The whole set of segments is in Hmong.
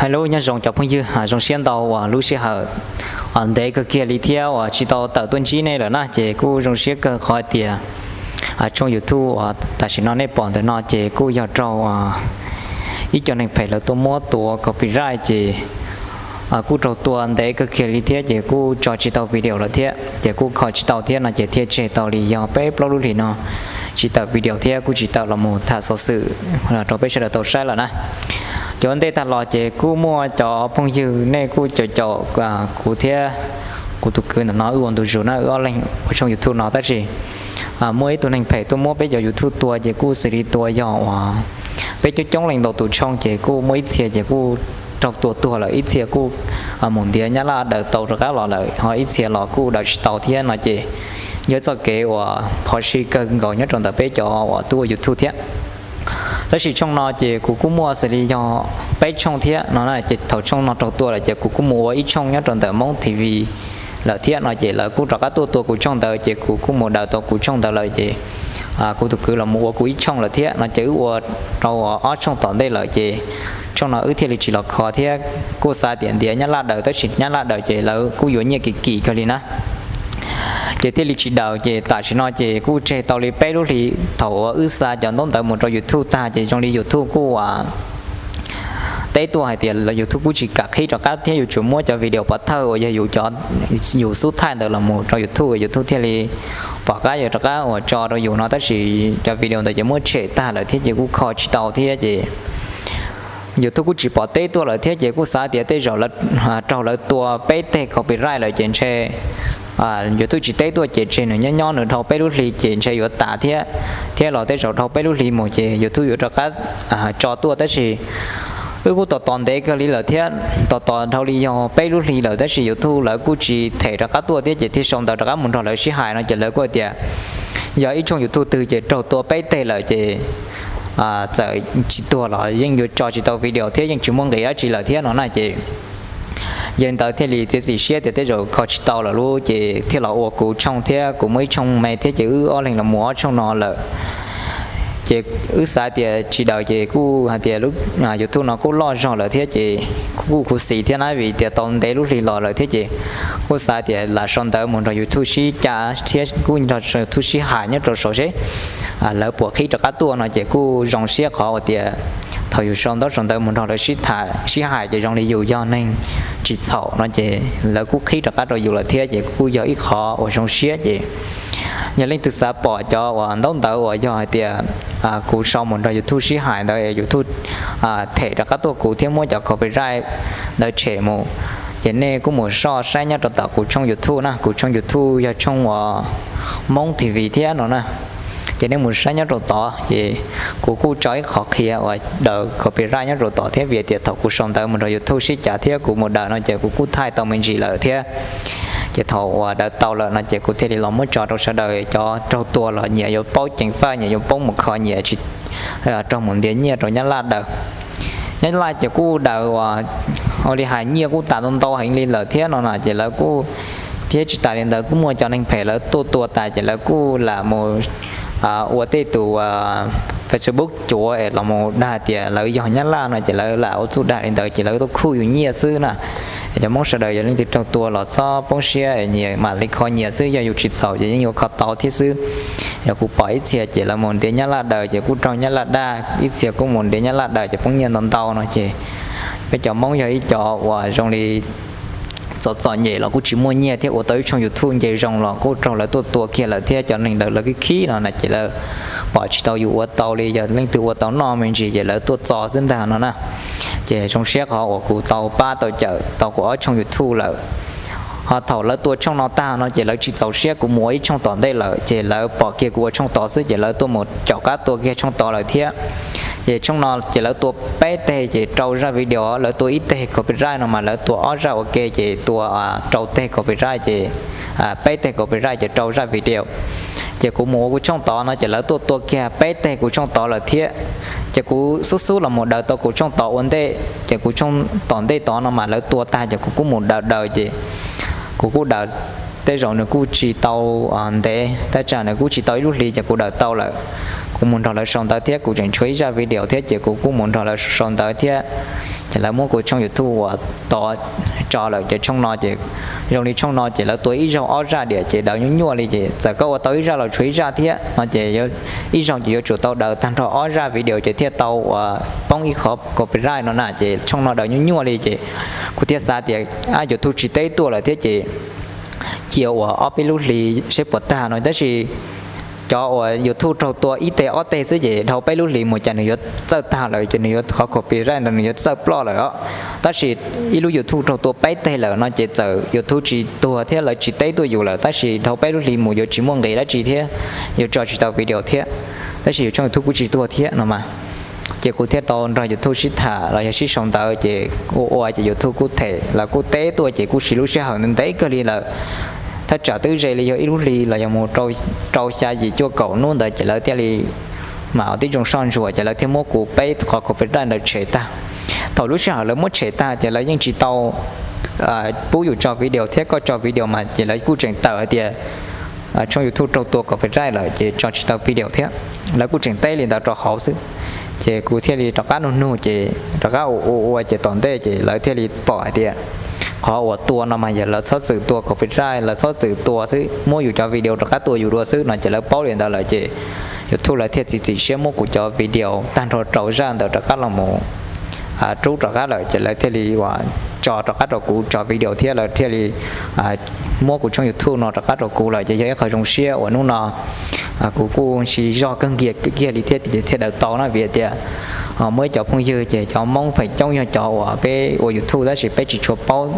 Hello, nyob zoo cov phooj ywg, zoo siab ntau uas lub sij hawm ntev kawg kiag li thiab uas tsis tau tawm tuaj ntsib nej lawm na, ces kuj zoo siab kawg qhov tias tshooj YouTube uas tam sim no nej pom ntawm no ces kuj yog raug ib co neeg phem lawv tuaj muab tua copyright ces kuj raug tua ntev kawg kiag li thiab ces kuj tso tsis tau video lawm thiab ces kuj kho tsis tau thiab no ces thiaj tseg tau li yog peb plaub lub hlis no tsis tawm video thiab kuj tsis tawm los mus tham xov xwm rau peb sawv daws tau saib lawm na. Ces ua ntej tag los ces kuj muaj cov phooj ywg nej kuj caum caum kuv thiab kuv tus kwv ntawm no wb ua ntu zus na, wb ob leeg ua tshooj YouTube no tab sis muaj ib tug neeg phem tuaj muab peb cov YouTube tua ces kuj xws li tua yog uas peb coob coob leej ntau tus tshooj ces kuj muaj ib txhia ces kuj raug tua tuag lawm, ib txhia kuj mus ntiav Nyab Laj daws tau rov qab los lawm, ho ib txhia los kuj daws tsis tau thiab no ces yog txoj kev uas phov sij kawg nkaus nyob rau ntawm peb cov uas tub ua YouTube thiab. Tab sis tshooj no ces kuv kuj muaj xws li yog peb tshooj thiab no ces thaum tshooj no raug tua lawm ces kuv kuj mus ua ib tshooj nyob rau ntawm Hmoob T V lawm thiab no ces lawv kuj rov qab tuaj tua kuv tshooj ntawd ces kuv kuj mus daws tau kuv tshooj ntawd lawm ces kuv tus kwv los mus ua kuv ib tshooj lawm thiab no ces wb ua rau ob tshooj tom ntej lawm ces tshooj no wb thiaj li tsis los kho thiab kuj xav tias ntiav Nyab Laj daws tab sis Nyab Laj daws ces lawv kuj yuav nyiaj kim kim kawg li na. Ces thiaj li tsis daws ces tam sim no ces kuj tseg tau li peb lub hlis thaum uas wb xa cov ntaub ntawv mus rau YouTube tag ces zoo li YouTube kuj teb tuaj hais tias YouTube kuj tsis kam qhib rov qab thiab yus tsuas muab cov video pov thawj uas yog yus cov yus xub thaij ntawd los mus rau YouTube, YouTube thiaj li pom qab yuav rov qab uas tso rau yus no tab sis cov video ntawd ces muab tshem tag lawm thiab ces kuj kho tsis tau thiab ces YouTube kuj tsis pom teb tuaj lawm thiab ces kuj xav tias tej zaum raug lawv tua peb teg copyright lawm ces ntshe YouTube tsis teb tuaj ces tseg nws nyob nyob nws dhau peb lub hli ces ntshe yuav tas thiab, thiab los tej zaum dhau peb lub hli mus ces YouTube yuav rov qab tso tuaj tab sis wb kuj tos tos ntev kawg li lawm thiab tos tos dhau li yog peb lub hli lawm tab sis YouTube lawv kuj tsis them rov qab tuaj thiab ces thiaj sau ntawv rov qab mus nrog lawv sib hais no ces lawv kuj tias yog ib tshooj YouTube twg ces raug tua peb teg lawm ces txawm tsis tuag los yeej yuav tso tsis tau video thiab yeej tsis muaj nqis dab tsi lawm thiab no na ces yog li ntawd thiaj li txiav txim siab tias tej zaum kho tsis tau lawm lub ces thiaj los ua kuv tshooj thiab kuv muaj ib tshooj me thiab ces wb ob leeg los mus ob tshooj no lawm. Ces wb xav tias tsis daws ces kuj hais tias YouTube no kuj loj zog lawm thiab ces kuj khuv xim thiab na vim tias tau ntev lub hli los lawm thiab ces kuj xav tias lam sau ntawv mus nrog YouTube sib cav thiab kuj nrog YouTube sib hais nyob rau saum seb lawv puas qhib rov qab tuaj no ces kuj zoo siab qhov uas tias thaum yus sau ntaub sau ntawv mus nrog lawv sib hais ces zoo li yus yog neeg tsis txhaum no ces lawv kuj qhib rov qab rau yus lawm thiab ces kuj yog ib qhov uas zoo siab ces yog leej twg xav pom cov uas ntaub ntawv uas yog hais tias kuv sau mus nrog YouTube sib hais ntawd YouTube them rov qab tuaj kuv thiab muab cov copyright ntawd tshem mus ces nej kuj mus soj saib nyob rau tom kuv tshooj YouTube na, kuv tshooj YouTube yog tshooj uas Hmoob T V thiab no na. Ces nej mus saib nyob rau tod ces kuv kuj tso ib qhov qhia uas daws copyright nyob rau tod thiab vim tias thaum kuv sau ntawv mus nrog YouTube sib cav thiab kuv mus daws no ces kuv kuj thaij tau me ntsis lawm thiab ces thaum uas daws tau lawm no ces kuv thiaj li los muab tso rau sawv daws cov raug tua los nyias yuav paub ceev faj nyias yuav paub mus kho nyias tsis raug mus ntiav nyiaj rau Nyab Laj daws. Nyab Laj ces kuj daws uas ua li hais nyiaj kuj tas ntau ntau heev li lawm thiab no na ces lawv kuj thiab tsis tas li ntawd kuj muaj cov neeg phem lawv tuaj tua tas ces lawv kuj lam mus ua tej tus Facebook cuav es los mus dag tias lawv yog Nyab Laj no ces lawv lam ua txuj dag li ntawd ces lawv tuaj khuj yus nyiaj xwb na. Cov Hmoob sawv daws yog leej twg raug tua los txhob poob siab, nyias mam li kho nyias xwb, yog yus tsis txhaum ces yeej yuav kho tau thiab xwb. Yog kuv pom ib txhia ces lawv mus ntiav Nyab Laj daws ces kuj raug Nyab Laj dag, ib txhia kuj mus ntiav Nyab Laj daws ces poob nyiaj ntau ntau no ces peb cov Hmoob yog ib cov uas zoo li txom txom nyem los kuj tsis muaj nyiaj thiab ua tau ib tshooj YouTube nce zoo los kuj raug lawv tuaj tua kiag lawm thiab cov neeg ntawd lawv khib khib no na ces lawv pom tsis tau yus ua tau li, yog leej twg ua tau noj me ntsis ces lawv tuaj txo xwb ntag no na. Ces zoo siab qhov uas kuv tau pab tau cawm tau kuv ob tshooj YouTube lawm. Ho thaum lawv tua tshooj no tag no ces lawv tsis txaus siab kuv mus ua ib tshooj tom ntej lawm ces lawv pom kiag kuv ua tshooj tod xwb ces lawv tuaj mus caum qab tua kiag tshooj tod lawm thiab. Ces tshooj no ces lawv tua peb teg ces rau zaj video, lawv tua ib teg copyright no mas lawv tua ob zaj ua ke ces tua rau teg copyright ces peb teg copyright ces rau zaj video. Ces kuv mus ua kuv tshooj tod no ces lawv tuaj tua kiag peb teg kuv tshooj tod lawm thiab. Ces kuv xub xub los mus daws tau kuv tshooj tod ua ntej ces kuv tshooj tom ntej tod no mas lawv tua tag ces kuv kuj mus daws daws ces kuv kuj daws, tej zaum nws kuj tsis tau ntev, thaj tsam nws kuj tsis tau ib lub hlis ces kuv daws tau lawm. Kuv mus nrog lawv sau ntawv thiab kuv tseem tshuav ib zaj video thiab ces kuv kuj mus nrog lawv sau ntawv thiab. Ces lawv muab kuv tshooj YouTube uas tod tso lawm ces tshooj no ces zoo li tshooj no ces lawv tua ib zaug ob zaj diam ces daws nyuaj nyuaj li ces txawm koj ua tau ib zaj los tshuav ib zaj thiab no ces ib zaug ces yuav tsum tau daws tag nrho ob zaj video ces thiaj tau uas poob ib qhov copyright no na ces tshooj no daws nyuaj nyuaj li ces kuv thiaj xav tias ab YouTube tsis teb tuaj lawm thiab ces cia uas ob peb lub hlis seb puas tag no tab sis cov uas YouTube raug tua ib teg ob teg xwb ces dhau peb lub hlis mus cas nws yuav txawj tag lawm ces nws yuav qhov copyright ntawd nws yuav txawj ploj lawm os. Tab sis ib lub YouTube raug tua peb teg lawm no ces txawm YouTube tsis tuag thiab lawv tsis teb tuaj yus lawm tab sis dhau peb lub hlis mus yuav tsis muaj nqis dab tsi thiab yuav tso tsis tau video thiab, tab sis yus tshooj YouTube kuj tsis tuag thiab no mas. Ces kuv thiaj tau nrog YouTube sib tham los yog sib sau ntawv ces ua ua ces YouTube kuj them lawv kuj teb tuaj ces kuj siv lub sij hawm ntev ntev kawg li lawm, thaj tsam twb ze li yog ib lub hli los yog mus rau xya yim cuaj kaum hnub ntawd ces lawv thiaj li mam ua tib zoo soj ntsuam ces lawv thiaj muab kuv peb qhov copyright ntawd tshem tag. Thaum lub sij hawm lawv muab tshem tag ces lawv yeej tsis tau pub yus tso video thiab, koj tso video mas ces lawv kuj tseem tawm hais tias tshooj YouTube raug tua copyright lawm ces tso tsis tau video thiab. Lawv kuj tseem teb li ntawd rau hauv xwb. Ces kuv thiaj li rov qab nug nug ces rov qab ua ua ua ces tom ntej ces lawv thiaj li pom hais tias qhov uas tua no mas yog lawv txhob txwm tua copyright, lawv txhob txwm tua xwb, muab yus cov video rov qab tua yus dua xwb no ces lawv paub li ntawd lawm ces YouTube lawv thiaj txiav txim siab muab kuv cov video tag nrho rau zaj ntawd rov qab los mus rub rov qab lawm ces lawv thiaj li uas tso rov qab rau kuv tso video thiab lawv thiaj li muab kuv tshooj YouTube no rov qab rau kuv lawm ces yog ib qho zoo siab uas hnub no kuv kuj siv zog kawg nkiag kiag li thiab ces thiaj daws tau na vim tias muaj ib cov phooj ywg ces cov Hmoob feem coob yog cov uas peb ua YouTube tab sis peb tsis tshua paub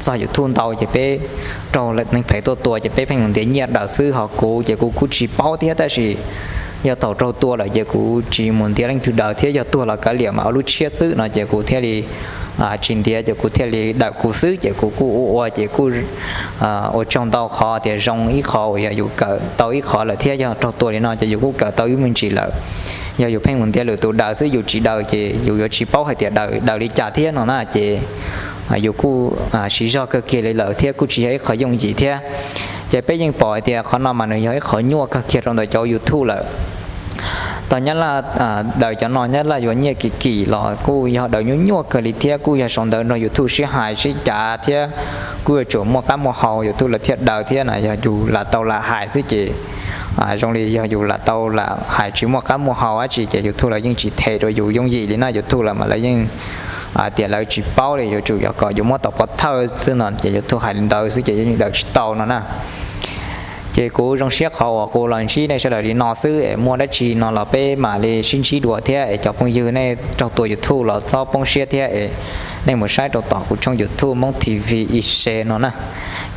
txog YouTube ntau ces peb raug neeg phem tuaj tua ces peb pheej mus ntiav nyiaj daws xwb ho kuv ces kuv kuj tsis paub thiab tab sis yog thaum raug tua lawm ces kuv tsis mus ntiav leej twg daws thiab yog tuag los kav liam mas ua lub tshiab xwb no ces kuv thiaj li tsis ntiav ces kuv thiaj li daws kuv xwb ces kuv kuj ua ua ces kuj ua tsaug ntau qhov tias zoo ib qho uas yog yus kawm tau ib qho lawm thiab yog raug tua li no ces yus kuj kawm tau ib me ntsis lawm. Yog yus pheej mus ntiav lwm tus daws xwb yus tsis daws ces yus yuav tsis paub hais tias daws daws li cas thiab no na ces yus kuj siv zog kawg kiag li lawm thiab kuj tsis yog ib qho yooj yim thiab. Ces peb yeej pom hais tias qhov no mas nws yog ib qho nyuaj kawg kiag rau ntawm cov YouTube lawm. Tog Nyab Laj daws cov no Nyab Laj yuav nyiaj kim kim los kuj yog daws nyuaj nyuaj kawg li thiab kuj yog sau ntawv nrog YouTube sib hais sib cav thiab kuj yuav tsum muaj qab muaj hau YouTube lawv thiaj daws thiab na yog yus lam tau lam hais xwb ces zoo li yog yus lam tau lam hais tsis muaj qab muaj hau dab tsi ces YouTube lawv yeej tsis them rau yus yooj yim li na YouTube lawv mas lawv yeej tias lawv tsis paub li yuav tsum yog kom yus muab tau pov thawj xwb no ces YouTube hais li ntawd xwb ces yeej daws tsis tau no na. Ces kuv zoo siab qhov uas kuv los ntsib nej sawv daws li no xwb es muaj dab tsi no los peb mam li sib ntsib dua thiab es cov phooj ywg nej raug tua YouTube los txhob poob siab thiab es nej mus saib rau tom kuv tshooj YouTube Hmoob T V i se no na.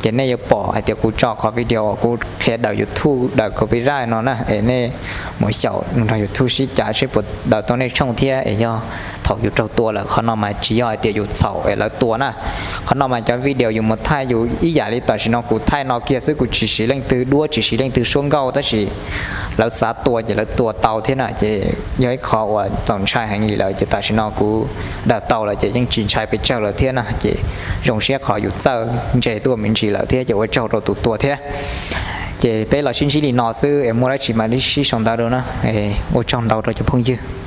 Ces nej yuav pom hais tias kuv tso qhov video uas kuv qhia daws YouTube daws copyright no na es nej mus xyaum nrog YouTube sib cav seb puas daws tau nej tshooj thiab es yog thaum yus raug tua lawm qhov no mas tsis yog hais tias yus txhaum es lawv tua na. Qhov no mas cov video yus mus thaij yus ib yam li tam sim no kuv thaij no kiag xwb kuv tsis siv leej twg duab tsis siv leej twg suab nkauj tab sis lawv xav tua ces lawv tua tau thiab na ces yog ib qho uas txaus ntshai heev li lawm ces tam sim no kuv daws tau lawm ces yeej tsis ntshai pes tsawg lawm thiab na ces zoo siab qhov yus txawj ntse tuaj me ntsis lawm thiab ces ua tsaug rau tus tua thiab. Ces peb los sib ntsib li no xwb es muaj dab tsi mam li sib sau ntawv dua na. Ua tsaug ntau rau cov phooj ywg.